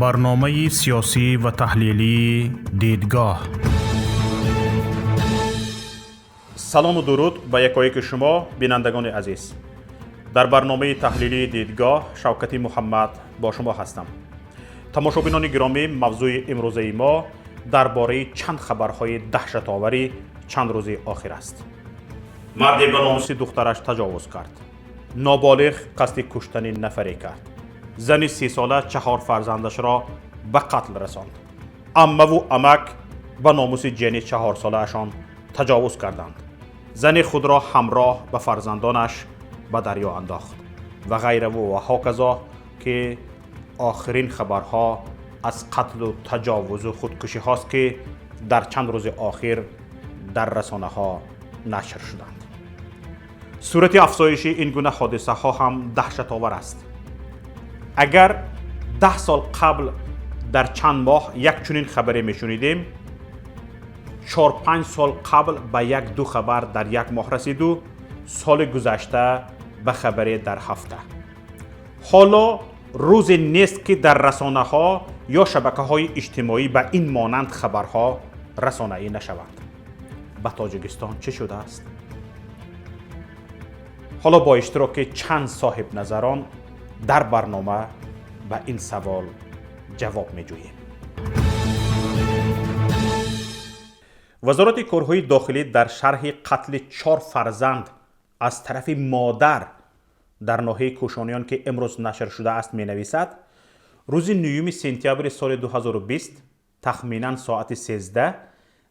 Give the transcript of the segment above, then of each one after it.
Барномаи сиёсӣ ва таҳлилии «Дидгоҳ». Салому дуруд ба якояки шумо, бинандагони азиз. Дар барномаи таҳлилии «Дидгоҳ» Шавкати Муҳаммад бо шумо ҳастам. Тамошобинони гиромӣ, мавзӯи имрӯзаи мо дар бораи чанд хабарҳои даҳшатовари чанд рӯзи охир аст. Марде ба номуси духтараш таҷовуз кард, ноболиғ қасди куштани нафаре кард, зани 30-сола чаҳор фарзандашро ба қатл расонд, аммаву амак ба номуси ҷени 4-солаашон таҷовуз карданд, зани худро ҳамроҳ ба фарзандонаш ба дарё андохт ва ғайраву ва ҳоказо, ки охирин хабарҳо аз қатлу таҷовузу худкушиҳост, ки дар чанд рӯзи охир дар расонаҳо нашр шуданд. Сурати афзоиши ин гуна ҳодисаҳо ҳам даҳшатовар аст. Агар 10 сол қабл дар чанд моҳ як чунин хабаре мешунидем, 4-5 сол қабл ба як-ду хабар дар як моҳ расиду соли гузашта ба хабаре дар ҳафта. Ҳоло рӯзе нест, ки дар расонаҳо ё шабакаҳои иҷтимоӣ ба ин монанд хабарҳо расонаӣ нашаванд. Ба Тоҷикистон чӣ шудааст? Ҳоло бо иштироки чанд соҳибназарон дар барнома ба ин савол ҷавоб меҷӯем. Вазорати корҳои дохилӣ дар шарҳи қатли чор фарзанд аз тарафи модар дар ноҳияи Кӯшониён, ки имрӯз нашр шудааст, менависад: рӯзи 9 сентябри соли 2020 тахминан соати 13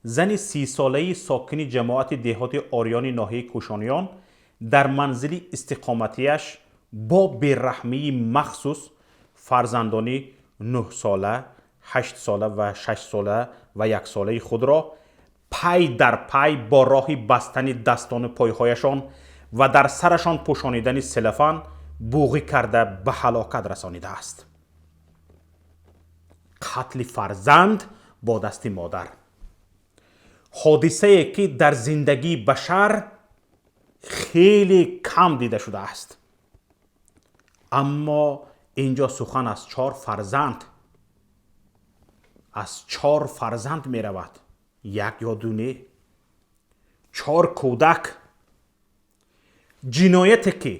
зани 30-солаи сокини ҷамоати деҳоти Ориёни ноҳияи Кӯшониён дар манзили истиқоматиаш бо бераҳмии махсус фарзандони 9-сола, 8-сола ва 6-сола ва 1-солаи худро пай дар пай бо роҳи бастани дастону пойҳояшон ва дар сарашон пӯшонидани селофан буғӣ карда ба ҳалокат расонидааст. Қатли фарзанд бо дасти модар, ҳодисае ки дар зиндагии башар хеле кам дида шудааст. Аммо инҷо сухан аз чор фарзанд, аз чор фарзанд меравад, як ё ду не, чор кӯдак. Ҷинояте ки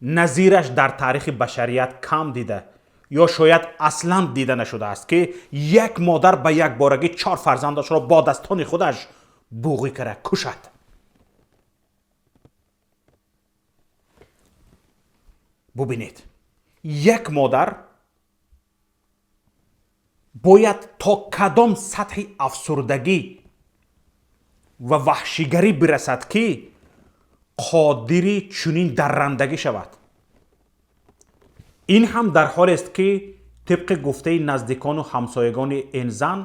назираш дар таърихи башарият кам дида ё шояд аслан дида нашудааст, ки як модар ба якборагӣ чор фарзандашро бо дастони худаш буғӣ карда кушад. Бубинед, як модар бояд то кадом сатҳи афсурдагӣ ва ваҳшигарӣ бирасад, ки қодири чунин даррандагӣ шавад. Ин ҳам дар ҳолест, ки тибқи гуфтаи наздикону ҳамсоягони ин зан,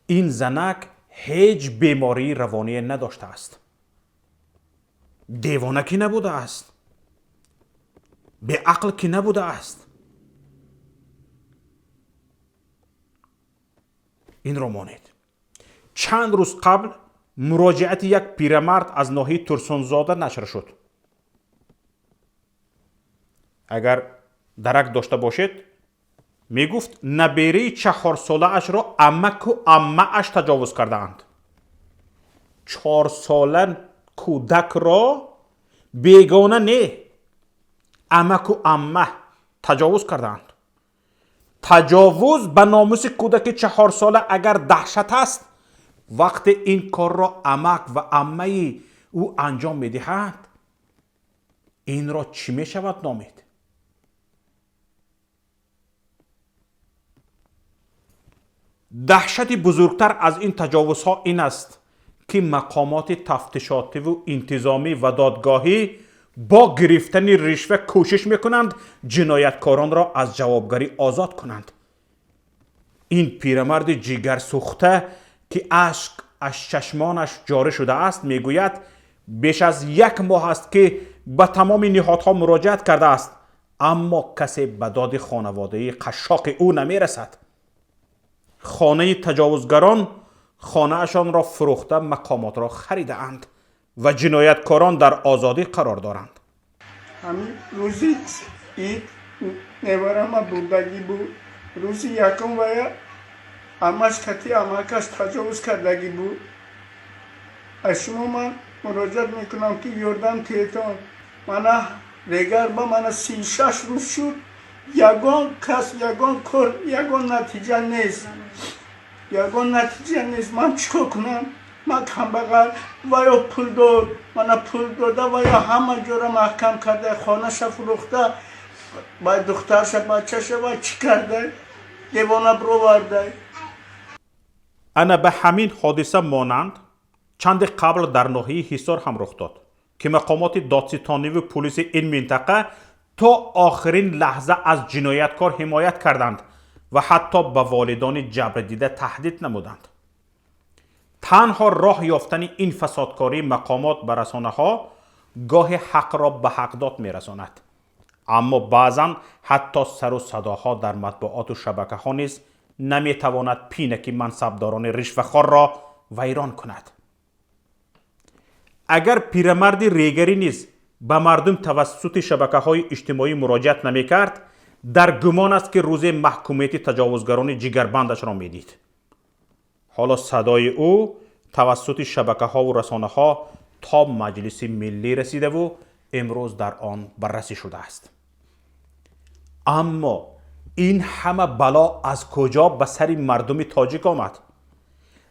ин занак ҳеҷ бемории равоние надоштааст, девона ки набудааст, беақл ки набудааст. Инро монед. Чанд рӯз қабл муроҷиати як пирамард аз ноҳияи Турсунзода нашр шуд. Агар дарак дошта бошед, мегуфт, набераи 4-солаашро амаку аммааш таҷовуз кардаанд. 4-сола кӯдакро бегона не, амаку амма таҷовуз кардаанд. Таҷовуз ба номуси кӯдаки 4-сола агар даҳшат аст, вақте ин корро амак ва аммаи ӯ анҷом медиҳад, инро чӣ мешавад номид? Даҳшати бузургтар аз ин таҷовузҳо ин аст, ки мақомоти тафтишотиву интизомӣ ва додгоҳӣ бо гирифтани ришва кӯшиш мекунанд ҷинояткоронро аз ҷавобгарӣ озод кунанд. Ин пирамарди ҷигарсӯхта, ки ашк аз чашмонаш ҷорӣ шудааст, мегӯяд, беш аз як моҳ аст, ки ба тамоми ниҳодҳо муроҷиат кардааст, аммо касе ба доди хонаводаи қашшоқи ӯ намерасад. Хонаи таҷовузгарон хонаашонро фурӯхта мақомотро харидаанд ва ҷинояткорон дар озодӣ қарор доранд. Ҳамин рӯзи ид. Неварама бурдагӣ буд. Рӯзи якум вая амаш кати амакаш таҷовуз кардагӣ буд. Аз шумо ман муроҷиат мекунам, ки ёрдам тиҳетон. Мана Регар ба мана 36 рӯз шуд, ягон кас, ягон кор, ягон натиҷа нест, ягон натиҷа нест. Ман чӣ кор кунам? Ман камбағал, ваё пул дод, мана пул дода, ваё ҳама ҷора маҳкам карда, хонаша фурӯхта, ба духтарша, бачаша ва чӣ карда, девона бироварда. Ана ба ҳамин ҳодиса монанд чанде қабл дар ноҳияи Ҳисор ҳам рух дод, ки мақомоти додситониву пулиси ин минтақа то охирин лаҳза аз ҷинояткор ҳимоят карданд ва ҳатто ба волидони ҷабрдида таҳдид намуданд. Танҳо роҳ ёфтани ин фасодкории мақомот ба расонаҳо гоҳе ҳақро ба ҳақдод мерасонад, аммо баъзан ҳатто сару садоҳо дар матбуоту шабакаҳо низ наметавонад пинаки мансабдорони ришвахорро вайрон кунад. Агар пирамарди регарӣ низ ба мардум тавассути шабакаҳои иҷтимоӣ муроҷиат намекард, дар гумон аст, ки рӯзе маҳкумияти таҷовузгарони ҷигарбандашро медид. Ҳоло садои ӯ тавассути шабакаҳову расонаҳо то Маҷлиси Миллӣ расидаву имрӯз дар он баррасӣ шудааст. Аммо ин ҳама бало аз куҷо ба сари мардуми тоҷик омад?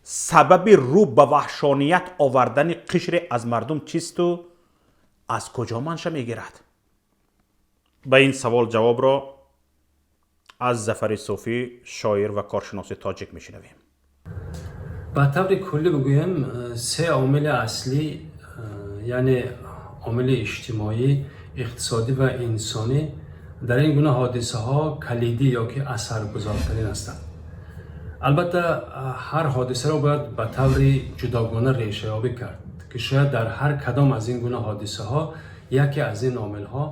Сабаби рӯ ба ваҳшоният овардани қишре аз мардум чисту аз куҷо манша мегирад? Ба ин савол ҷавобро аз Зафари Суфӣ, шоир ва коршиноси тоҷик, мешунавем. Ба таври куллӣ бигӯем, се омили аслӣ, яъне омили иҷтимоӣ, иқтисодӣ ва инсонӣ, дар ин гуна ҳодисаҳо калидӣ ё ки асаргузортарин ҳастанд. Албатта, ҳар ҳодисаро бояд ба таври ҷудогона решаёбӣ кард, ки шояд дар ҳар кадом аз ин гуна ҳодисаҳо яке аз ин омилҳо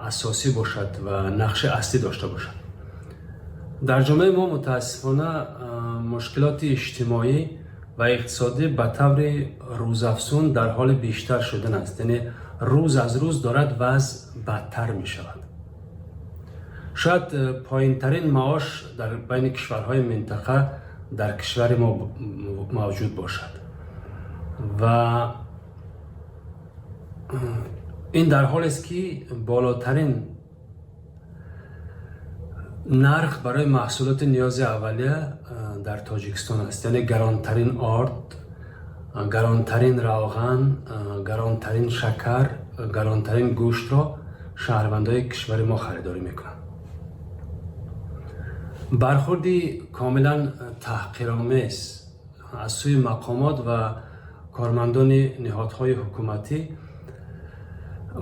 асосӣ бошад ва нақши аслӣ дошта бошад. Дар ҷомеаи мо, мутаассифона, мушкилоти иҷтимоӣ ва иқтисодӣ ба таври рӯзафзун дар ҳоли бештар шудан аст, яъне рӯз аз рӯз дорад вазъ бадтар мешавад. Шояд поинтарин маош дар байни кишварҳои минтақа дар кишвари мо мавҷуд бошад ва ин дар ҳолест, ки болотарин нарх барои маҳсулоти ниёзи аввалия дар Тоҷикистон аст, яъне гаронтарин орд, гаронтарин равған, гаронтарин шакар, гаронтарин гӯштро шаҳрвандои кишвари мо харидорӣ мекунанд. Бархурди комилан таҳқиромез аз сӯи мақомот ва кормандони ниҳодҳои ҳукуматӣ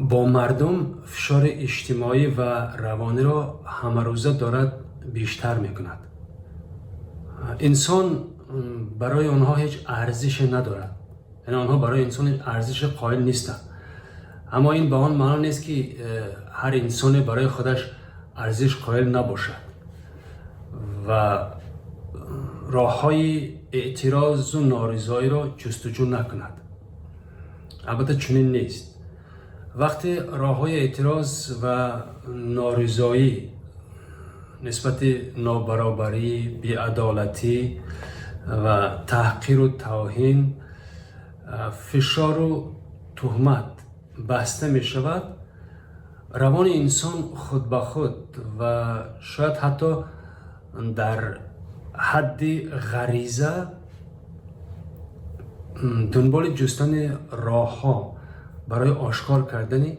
бо мардум фишори иҷтимоӣ ва равониро ҳамарӯза дорад бештар мекунад. Инсон барои онҳо ҳеҷ арзише надорад, яъне онҳо барои инсон ҳеҷ арзише қоил нестанд. Аммо ин ба он маъно нест, ки ҳар инсоне барои худаш арзиш қоил набошад ва роҳҳои эътирозу норизоиро ҷустуҷӯ накунад. Албатта, чунин нест. Вақте роҳҳои эътироз ва норизоӣ нисбати нобаробарӣ, беадолатӣ ва таҳқиру тавҳин, фишору туҳмат баста мешавад, равони инсон худ ба худ ва шояд ҳатто дар ҳадди ғариза дунболи ҷустани роҳҳо барои ошкор кардани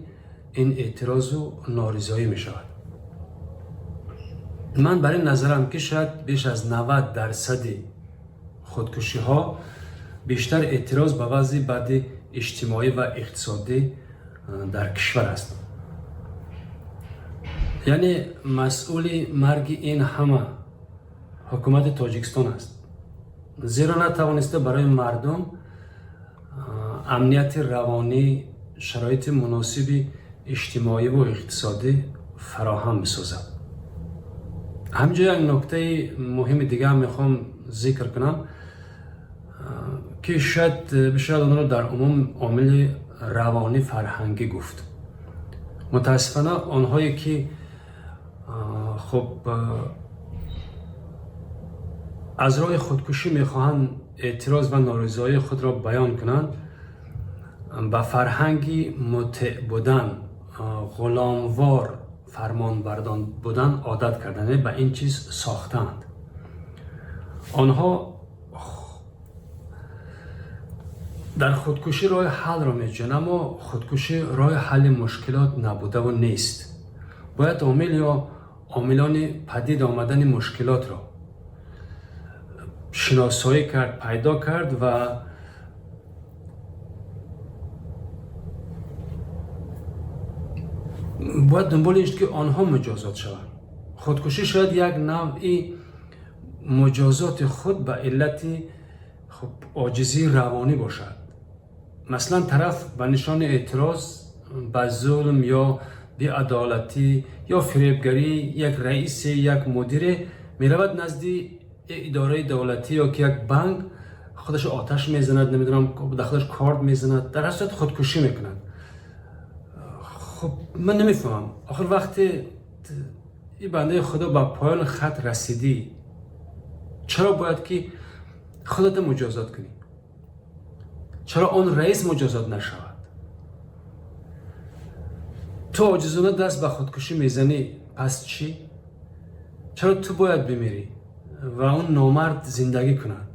ин эътирозу норизоӣ мешавад. Ман бар ин назарам, ки шояд беш аз 90 дарсади худкушиҳо бештар эътироз ба вазъи бади иҷтимоӣ ва иқтисодӣ дар кишвар аст. Яъне масъули марги ин ҳама ҳукумати Тоҷикистон аст, зеро натавониста барои мардум амнияти равонӣ, шароити муносиби иҷтимоиву иқтисодӣ фароҳам бисозад. Ҳаминҷо як нуктаи муҳими дигаам мехоҳам зикр кунам, ки шояд бишавад онро дар умум омили равонӣ фарҳангӣ гуфт. Мутаассифона, онҳое ки Хуб, аз роҳи худкушӣ мехоҳанд эътироз ва норизоии худро баён кунанд, ба фарҳанги мутеъ будан, ғуломвор фармонбардон будан одат карданд, ба ин чиз сохтаанд. Онҳо дар худкушӣ роҳи ҳалро меҷӯянд, аммо худкушӣ роҳи ҳалли мушкилот набудаву нест. Бояд омил ё омилони падид омадани мушкилотро шиносоӣ кард, пайдо кард ва бояд дунболи ин шуд, ки онҳо муҷозот шаванд. Худкушӣ шояд як навъи муҷозоти худ ба иллати хуб оҷизии равонӣ бошад. Масалан, тараф ба нишони эътироз ба зулм ё беадолатӣ ё фиребгарӣ як раисе, як мудире меравад назди идораи давлатӣ ё ки як банк, худаш оташ мезанад, намедонам, дар худаш корд мезанад, дар ҳар сурат худкушӣ мекунад. Хуб, ман намефаҳмам, охир вақте ин бандаи худо ба поёни хат расидӣ, чаро бояд ки худата муҷозот кунӣ? Чаро он раис муҷозот нашавад? Ту оҷизона даст ба худкушӣ мезанӣ, пас чӣ? Чаро ту бояд бимирӣ ва он номард зиндагӣ кунад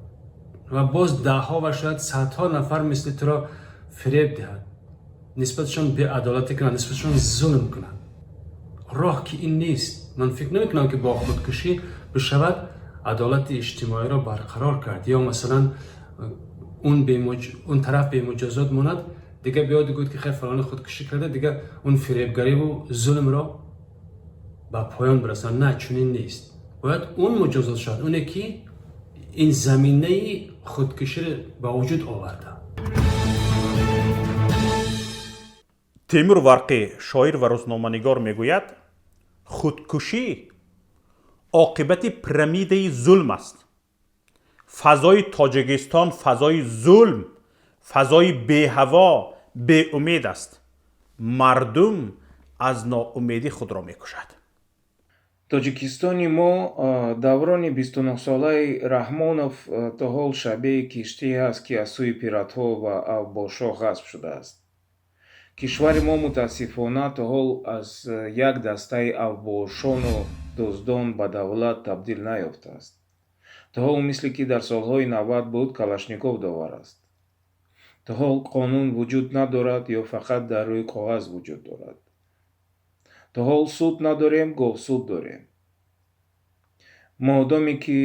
ва боз даҳҳо ва шояд садҳо нафар мисли туро фиреб диҳад, нисбатшон беадолатӣ кунад, нисбатшон зулм кунад? Роҳ ки ин нест. Ман фикр намекунам, ки бо худкушӣ бишавад адолати иҷтимоиро барқарор кард, ё масалан он тараф бемуҷозот монад, дига биёд гӯяд, ки хай, фалоне худкушӣ карда, дига он фиребгариву зулмро ба поён бирасонад. На, чунин нест. Бояд он муҷозот шавад, оне ки ин заминаи худкуширо ба вуҷуд оварда. Темур Варқӣ, шоир ва рӯзноманигор, мегӯяд: худкушӣ оқибати пирамидаи зулм аст. Фазои Тоҷикистон фазои зулм, фазои беҳаво, беумед аст. Мардум аз ноумедӣ худро мекушад. Тоҷикистони мо даврони 29-солаи Раҳмонов то ҳол шабеҳи киштие аст, ки аз сӯи пиратҳо ва авбошо ғасб шудааст. Кишвари мо, мутаассифона, то ҳол аз як дастаи авбошону дуздон ба давлат табдил наёфтааст. То ҳол, мисле ки дар солҳои 90 буд, Калашников довар аст. То ҳол қонун вуҷуд надорад ё фақат дар рӯи коғаз вуҷуд дорад. То ҳол суд надорем, говсуд дорем. Модоме ки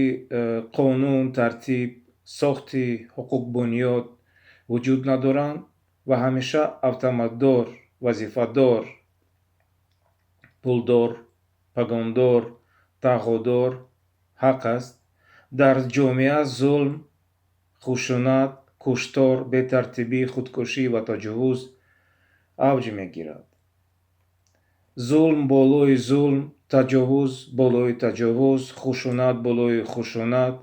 қонун, тартиб, сохти ҳуқуқбунёд вуҷуд надоранд ва ҳамеша автоматдор, вазифадор, пулдор, пагондор, тағодор ҳақ аст, дар ҷомеа зулм, хушунат, куштор, бетартибӣ, худкушӣ ва таҷовуз авҷ мегирад. Зулм болои зулм, таҷовуз болои таҷовуз, хушунат болои хушунат.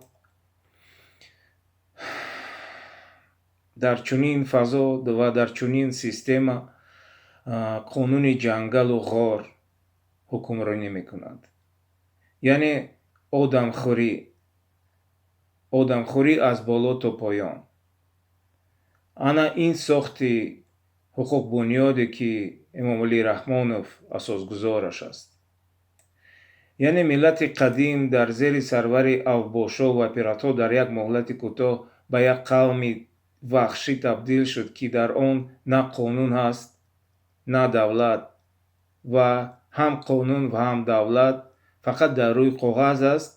Дар чунин фазо ва дар чунин система қонуни ҷангалу ғор ҳукмронӣ мекунад, яъне одамхӯрӣ, одамхӯрӣ аз боло то поён. Ана ин сохти ҳуқуқбунёде, ки Эмомалӣ Раҳмонов асосгузораш аст. Яъне миллати қадим дар зери сарвари авбошо ва пиратҳо дар як муҳлати кӯтоҳ ба як қавми ваҳшӣ табдил шуд, ки дар он на қонун ҳаст, на давлат, ва ҳам қонун ва ҳам давлат фақат дар рӯи коғаз аст.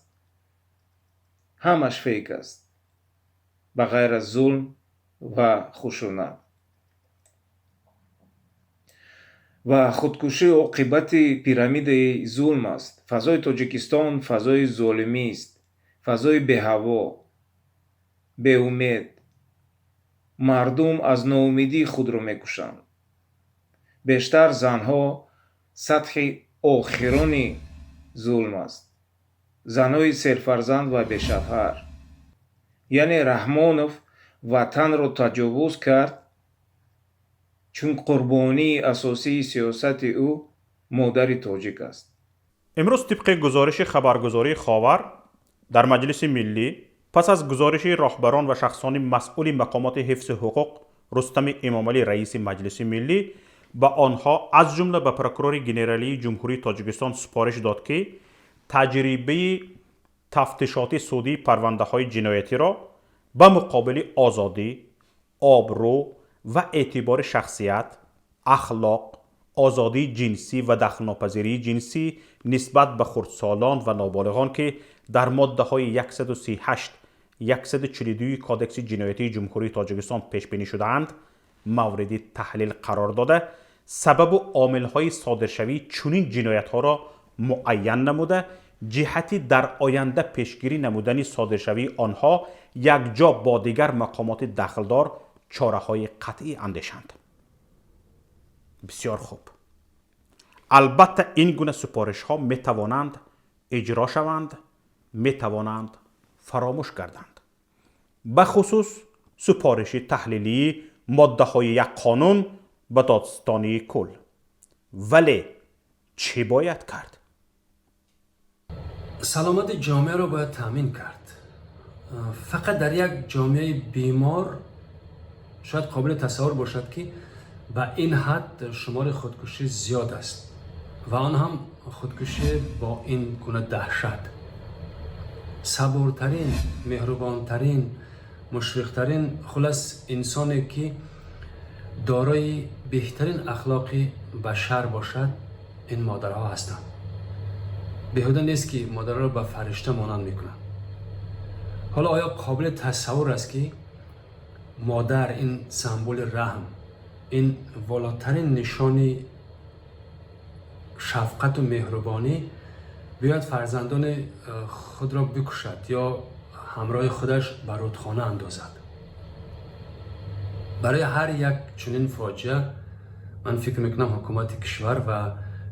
Ҳамаш фейк аст, ба ғайр аз зулм ва хушунат. Ва худкушӣ оқибати пирамидаи зулм аст. Фазои Тоҷикистон фазои золимист, фазои беҳаво, беумед. Мардум аз ноумедӣ худро мекушанд, бештар занҳо. Сатҳи охирони зулм аст, занҳои серфарзанд ва бешавҳар. Яъне Раҳмонов ватанро таҷовуз кард, чун қурбонии асосии сиёсати ӯ модари тоҷик аст. Имрӯз тибқи гузориши хабаргузории Ховар дар Маҷлиси Миллӣ пас аз гузориши роҳбарон ва шахсони масъули мақомоти ҳифзи ҳуқуқ Рустами Эмомалӣ, раиси Маҷлиси Миллӣ, ба онҳо аз ҷумла ба прокурори генералии Ҷумҳурии Тоҷикистон супориш дод, ки таҷрибаи тафтишоти судии парвандаҳои ҷиноятиро ба муқобили озодӣ, обрӯ ва эътибори шахсият, ахлоқ, озодии ҷинсӣ ва дахлнопазирии ҷинсӣ нисбат ба хурдсолон ва ноболиғон, ки дар моддаҳои 138, 142 Кодекси ҷиноятии Ҷумҳурии Тоҷикистон пешбинӣ шудаанд, мавриди таҳлил қарор дода, сабабу омилҳои содиршавии чунин ҷиноятҳоро муайян намуда, ҷиҳати дар оянда пешгирӣ намудани содиршавии онҳо якҷо бо дигар мақомоти дахлдор чораҳои қатъӣ андешанд. Бисёр хуб. Албатта, ин гуна супоришҳо метавонанд иҷро шаванд, метавонанд фаромӯш гарданд, бахусус супориши таҳлилии моддаҳои як қонун ба додстонии кул. Вале чӣ бояд кард? Саломати ҷомеаро бояд таъмин кард. Фақат дар як ҷомеаи бемор шояд қобили тасаввур бошад, ки ба ин ҳад шумори худкушӣ зиёд аст ва он ҳам худкушӣ бо ин гуна даҳшат. Сабуртарин, меҳрубонтарин, мушфиқтарин, хулас, инсоне ки дорои беҳтарин ахлоқи башар бошад, ин модарҳо ҳастанд. Беҳуда нест, ки модарро ба фаришта монанд мекунанд. Ҳоло оё қобили тасаввур аст, ки модар, ин символи раҳм, ин волотарин нишони шафқату меҳрубонӣ, биёяд фарзандони худро бикушад ё ҳамроҳи худаш ба рудхона андозад? Барои ҳар як чунин фоҷиа, ман фикр мекунам, ҳукумати кишвар ва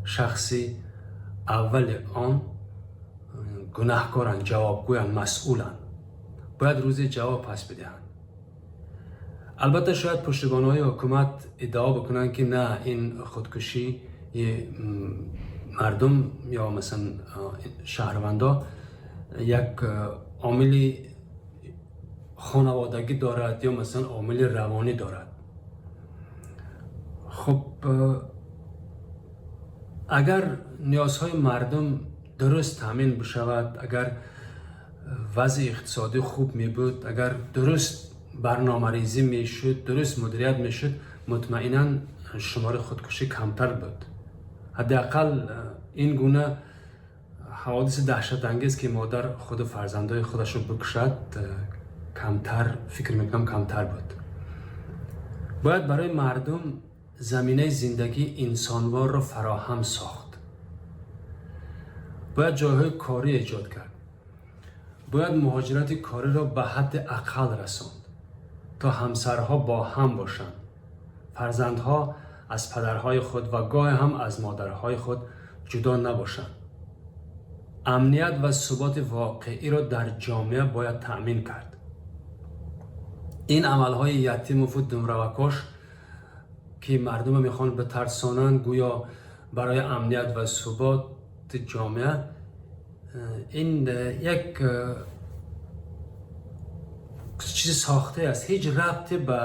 шахси аввали он гунаҳкоранд, ҷавобгӯянд, масъуланд, бояд рӯзе ҷавоб пас бидиҳанд. Албатта, шояд пуштибонҳои ҳукумат иддао бикунанд, ки на, ин худкушии мардум ё масалан шаҳрвандо як омили хонаводагӣ дорад ё масалан омили равонӣ дорад. Хуб, агар ниёзҳои мардум дуруст таъмин бишавад, агар вазъи иқтисодӣ хуб мебуд, агар дуруст барномарезӣ мешуд, дуруст мудирият мешуд, мутмаинан шумори худкушӣ камтар буд. Ҳадди ақал ин гуна ҳаводиси даҳшатангез, ки модар худу фарзандои худашро бикушад, камтар, фикр мекунам, камтар буд. Бояд барои мардум заминаи зиндагии инсонворро фароҳам сохт, бояд ҷойҳои корӣ эҷод кард, бояд муҳоҷирати кориро ба ҳадди ақал расонд, то ҳамсарҳо бо ҳам бошанд, фарзандҳо аз падарҳои худ ва гоҳе ҳам аз модарҳои худ ҷудо набошанд. Амният ва суботи воқеиро дар ҷомеа бояд таъмин кард. Ин амалҳои Ятимову думравакош, ки мардумро мехоҳанд битарсонанд, гӯё барои амният ва суботи ҷомеа, ин як чизи сохтае аст, ҳеҷ рабте ба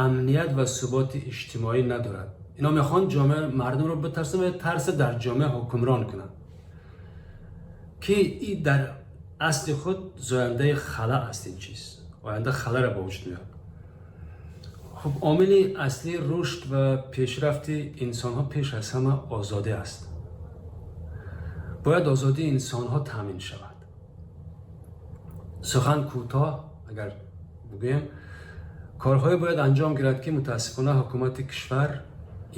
амният ва суботи иҷтимоӣ надорад. Ино мехоҳанд ҷомеа, мардумро битарсонанд ва тарса дар ҷомеа ҳукмрон кунанд, ки и дар асли худ зояндаи хала аст. Ин чиз оянда халаро ба вуҷуд меорад. Хуб, омили аслии рушд ва пешрафти инсонҳо пеш аз ҳама озодӣ аст. Бояд озодии инсонҳо таъмин шавад. Сухан кӯтоҳ агар бигӯем, корҳое бояд анҷом гирад, ки мутаассифона ҳукумати кишвар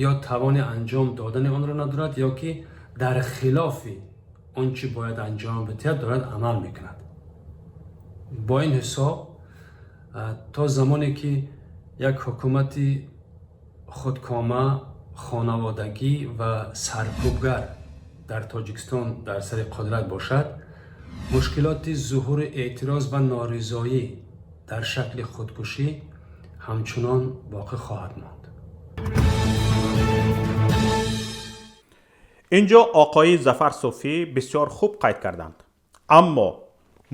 ё тавони анҷом додани онро надорад, ё ки дар хилофи он чӣ бояд анҷом бидиҳад дорад амал мекунад. Бо ин ҳисоб, то замоне ки як ҳукумати худкома, хонаводагӣ ва саркӯбгар дар Тоҷикистон дар сари қудрат бошад, мушкилоти зуҳури эътироз ва норизоӣ дар шакли худкушӣ ҳамчунон боқӣ хоҳад монд. Инҷо оқои Зафар Суфӣ бисёр хуб қайд карданд, аммо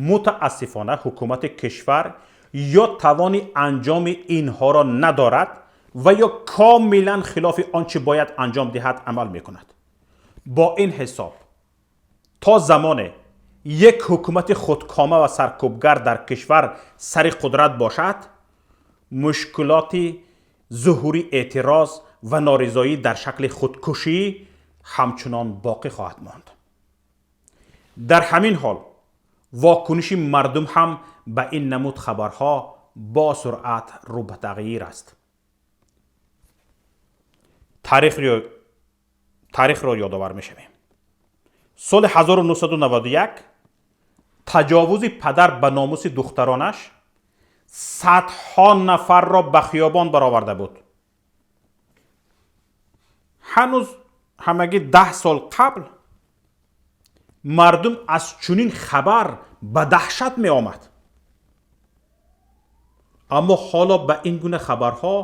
мутаассифона ҳукумати кишвар ё тавони анҷоми инҳоро надорад ва ё комилан хилофи он чӣ бояд анҷом диҳад амал мекунад. Бо ин ҳисоб то замоне як ҳукумати худкома ва саркӯбгар дар кишвар сари қудрат бошад, мушкилоти зуҳури эътироз ва норизоӣ дар шакли худкушӣ ҳамчунон боқӣ хоҳад монд. Дар ҳамин ҳол вокуниши мардум ҳам ба ин намуд хабарҳо бо суръат рӯ ба тағйир аст. Таърихро ёдовар мешавем. Соли 1991 таҷовузи падар ба номуси духтаронаш садҳо нафарро ба хиёбон бароварда буд. Ҳанӯз ҳамагӣ 10 сол қабл мардум аз чунин хабар ба даҳшат меомад, аммо ҳоло ба ин гуна хабарҳо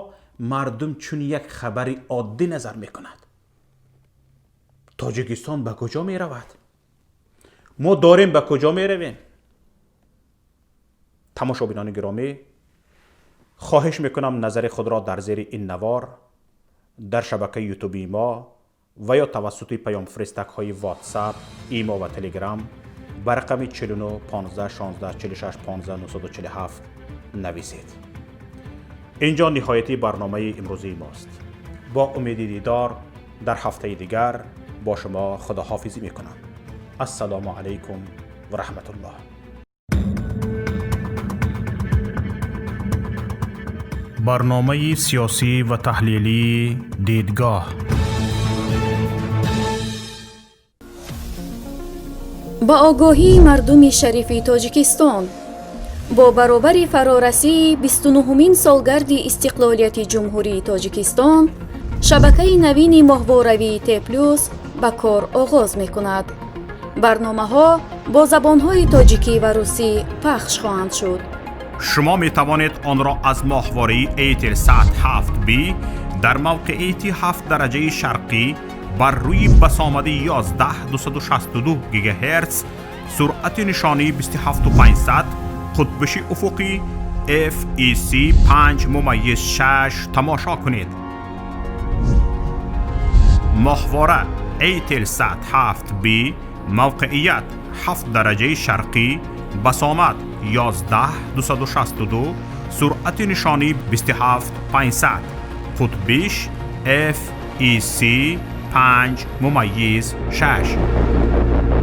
мардум чун як хабари оддӣ назар мекунад. Тоҷикистон ба куҷо меравад? Мо дорем ба куҷо меравем? Тамошобинони гиромӣ, хоҳиш мекунам назари худро дар зери ин навор дар шабакаи ютубии мо ва ё тавассути паёмфиристакҳои ватсап, имо ва телеграм ба рақами 49 15 16 46 15 947 нависед. Инҷо ниҳояти барномаи имрӯзии мост. Бо умеди дидор дар ҳафтаи дигар бо шумо худоҳофизӣ мекунам. Ассалому алайкум ва раҳматуллоҳ. Барномаи сиёсӣ ва таҳлилии дидгоҳ. Ба огоҳии мардуми шарифи Тоҷикистон бо баробари фарорасии 29-умин солгарди истиқлолияти Ҷумҳурии Тоҷикистон шабакаи навини моҳворавии Т Плюс ба кор оғоз мекунад. Барномаҳо бо забонҳои тоҷикӣ ва русӣ пахш хоҳанд шуд. Шумо метавонед онро аз моҳвораи Eutelsat 7B дар мавқеияти 7 дараҷаи шарқӣ бар рӯи басомади 11262 ГГц, суръати нишонии 27500, қутбиши уфуқӣ FEC 5.6 тамошо кунед. Моҳвора Eutelsat 7B, мавқеият 7 дараҷаи шарқӣ, басомад 11262, суръати нишонии 27500, қутбиш FEC 5.6.